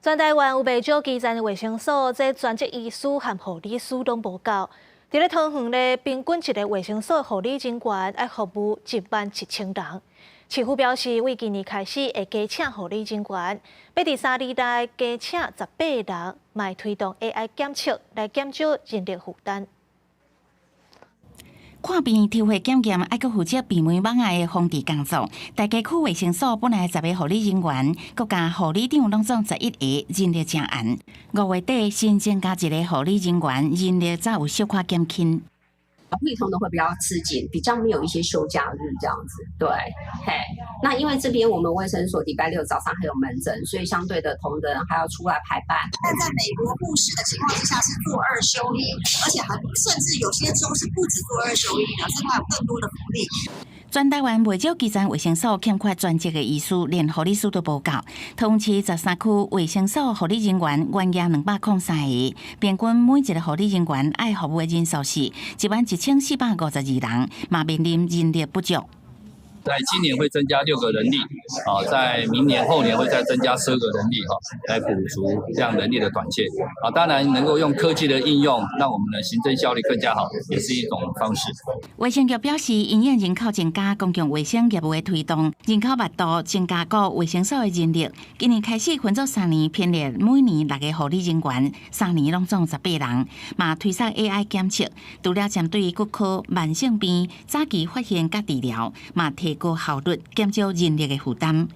全台灣有袂少基層衛生所，這專職醫師和護理師攏無夠。佇咧桃園咧，平均一個衛生所護理人員愛服務17,000人。市府表示，為今年開始會加請護理人員，欲佇3年內加請18人，嘛會推動 AI 檢測來減少人力負擔。看病抽血檢驗，愛閣負責病媒蚊仔的防治工作。大家區衛生所本來十个護理人員，閣加護理長攏總11個，人力誠絚。5月底新增加一個護理人員，人力才有小可減輕。會同的會比較吃緊，比較沒有一些休假日這樣子。對，嘿，那因為這邊我們衛生所禮拜六早上還有門診，所以相對的同仁還要出來排班。但在美國護士的情況之下是做二休一，而且還甚至有些州是不止做二休一的，是它有更多的福利。全台灣袂少基層衛生所欠缺專職的醫師，連護理師都無夠。桃園市13區衛生所護理人員懸額203個，平均每一個護理人員愛服務的人數是11,452人，嘛面臨人力不足。在今年會增加六個人力，啊，在明年後年會再增加12個人力，哈，來補足這樣人力的短缺。啊，當然能夠用科技的應用，讓我們的行政效率更加好，也是一種方式。衛生局表示，因應人口增加、公共衛生業務的推動，人口密度增加，各衛生所的人力，今年開始分做三年編列，每年六個護理人員，三年攏總18人，嘛推捒 AI 檢測，除了針對骨科、慢性病早期發現佮治療，嘛提高效率，減少人力的負擔。